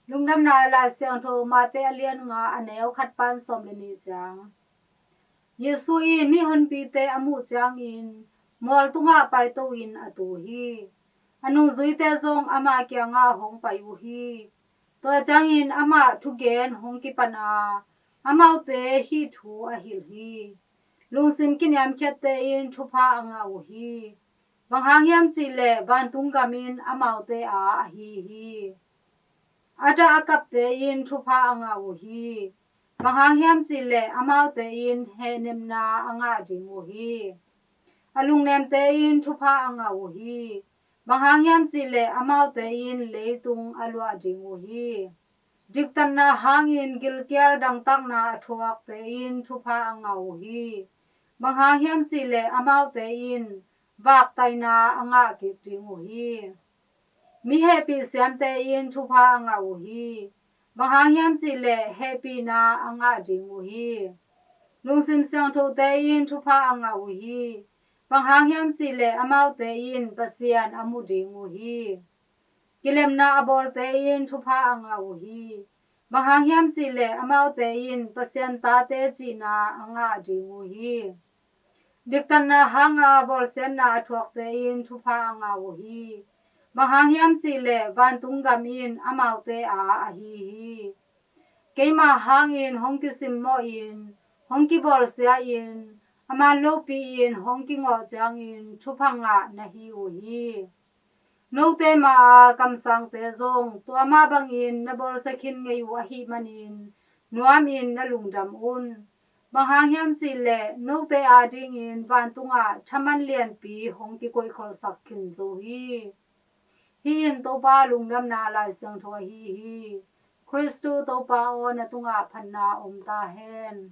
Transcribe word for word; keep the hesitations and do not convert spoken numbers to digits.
Lungdamna Lai Siangtho Matthai a lian nga, a neu khat pan sawm le nih ciang. Jesu in mihonpite a muh ciangin mual tungah paito-in a tu hi. A nungzuite zong ama kiangah hong pai uh hi. Tua ciangin amah thugen hong kipan a, amaute hih thu a hilh hi. Lungsim kiniamkhiatte in thupha a ngah uh hi. Bang hang hiam cih leh vantung gam in amaute aa ahi hi. A dah a kapte in thupha a ngah uh hi. Bang hang hiam cih leh amaute in hehnepna a ngah ding uh hi. A lungnemte in thupha a ngah uh hi. Bang hang hiam cih leh amaute in leitung a luah ding uh hi. Diktatna hangin gilkial dangtakna a thuakte in thupha a ngah uh hi. Bang hang hiam cih leh amaute in vaktaina a ngah kik ding uh hi. Mi hehpih siamte in thupha a ngah uh hi. Bang hang hiam cih leh hehpihna a ngah ding uh hi. Lungsim siangthote in thupha a ngah uh hi. Bang hang hiam cih leh amaute in Pasian a mu ding uh hi. Kilemna a bawlte in thupha a ngah uh hi. Bang hang hiam cih leh amaute in Pasian tate cihna a ngah ding uh hi. Diktatna hanga bawlsiatna a thuakte in thupha a ngah uh hi. Bang hang hiam cih leh vantung gam in amaute aa ahi hi. Keima hangin hong kisimmawhin, hong kibawlsiahin, a man lopi-in hong kingawh ciangin thupha ngah na hi uh hi. Note ma-a kamsangte zong tua mah bangin na bawlsia khin ngei uh ahih manin nuamin na lungdam un. Bang hang hiam cih leh note adingin vantungah thaman lianpi hong kikoihkholhsak khin zo hi. Hih in Topa Lungdamna Lai Siangtho ahi hi. Khristu Topa aw, na tungah phatna om ta hen.